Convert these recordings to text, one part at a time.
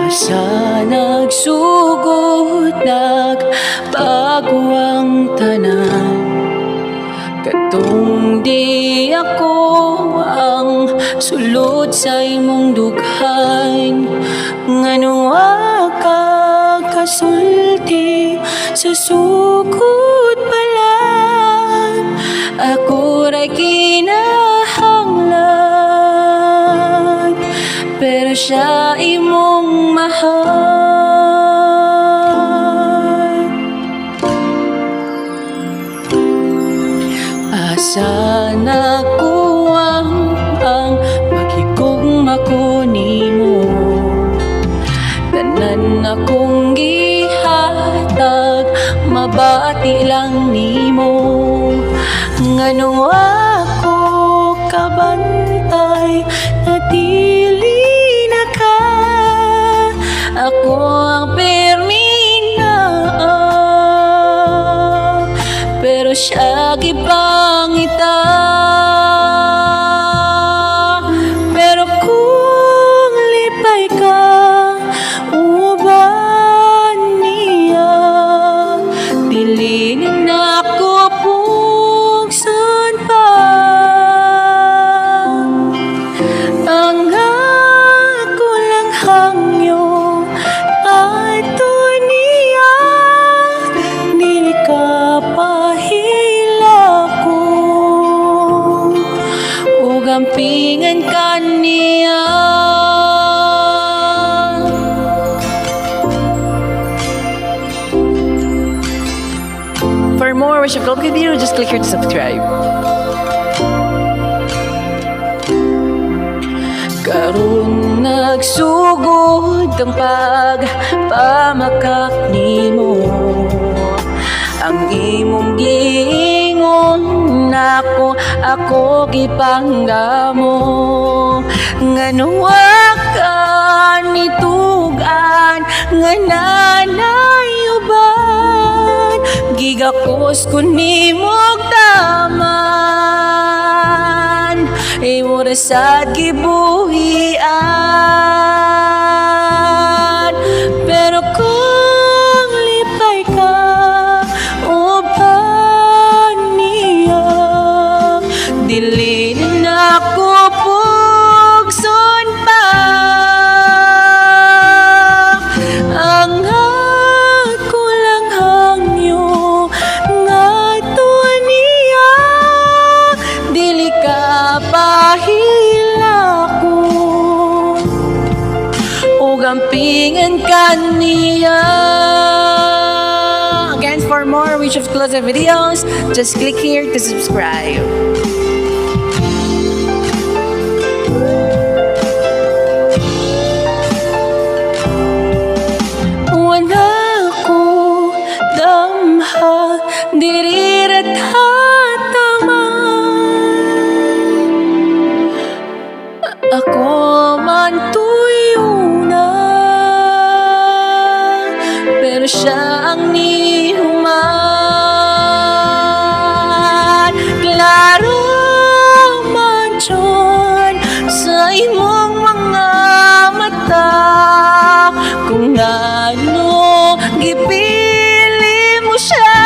Asa nagsugod, nagbago ang tanan. Katong di ako ang sulod sa imong dughan, nganong wa ka kasulti sa sugod pa lang? Ako ra'y kinahanglan, pero siya imong mahal. Asa nakuwang ang paghigugma ko nimo? Tanan akong gihatag, mabati lang nimo. Nganong ako kabantay na dili na ka? Ako ang permina, pero siya gipangita. Pero kung lipay ka uban niya, dili na nako pugson pa. Ang ako lang hangyo ato niya, dili ka pahilakon ug ampingan ka niya. For more Wish of Gold video, just click here to subscribe. Karon nagsugod ang pagpamakak nimo. Ang imong giingon nako, ako gipanggamo. Ngano wa ka nitug-an nga nanay uban? Gigakos ko nimog taman, imo ra sad gibuhian. Pero kung lipay ka uban niya, dili na ako pugson pa. Ang ako lang hangyo ngadto niya, dili ka pahilakon ug ampingan ka niya. Again, for more Wish of Closet videos, just click here to subscribe. Wala ko damha, diri ra tatama. Ako man tuyo na, pero siya ang nihuman. Klaro man jud sa imong mga mata kung ano gipili mo siya.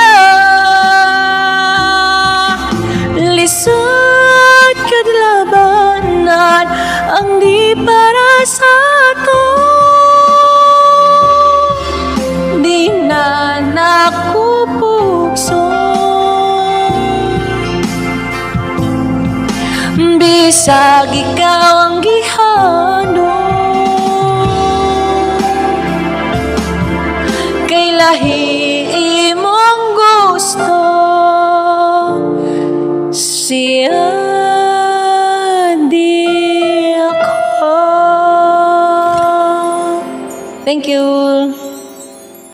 Lisod kadlabanan ang di para sa ato. Di na nako pugson bisag ikaw ang gihandom. Kay lahi imong gusto, siya di ako. Thank you.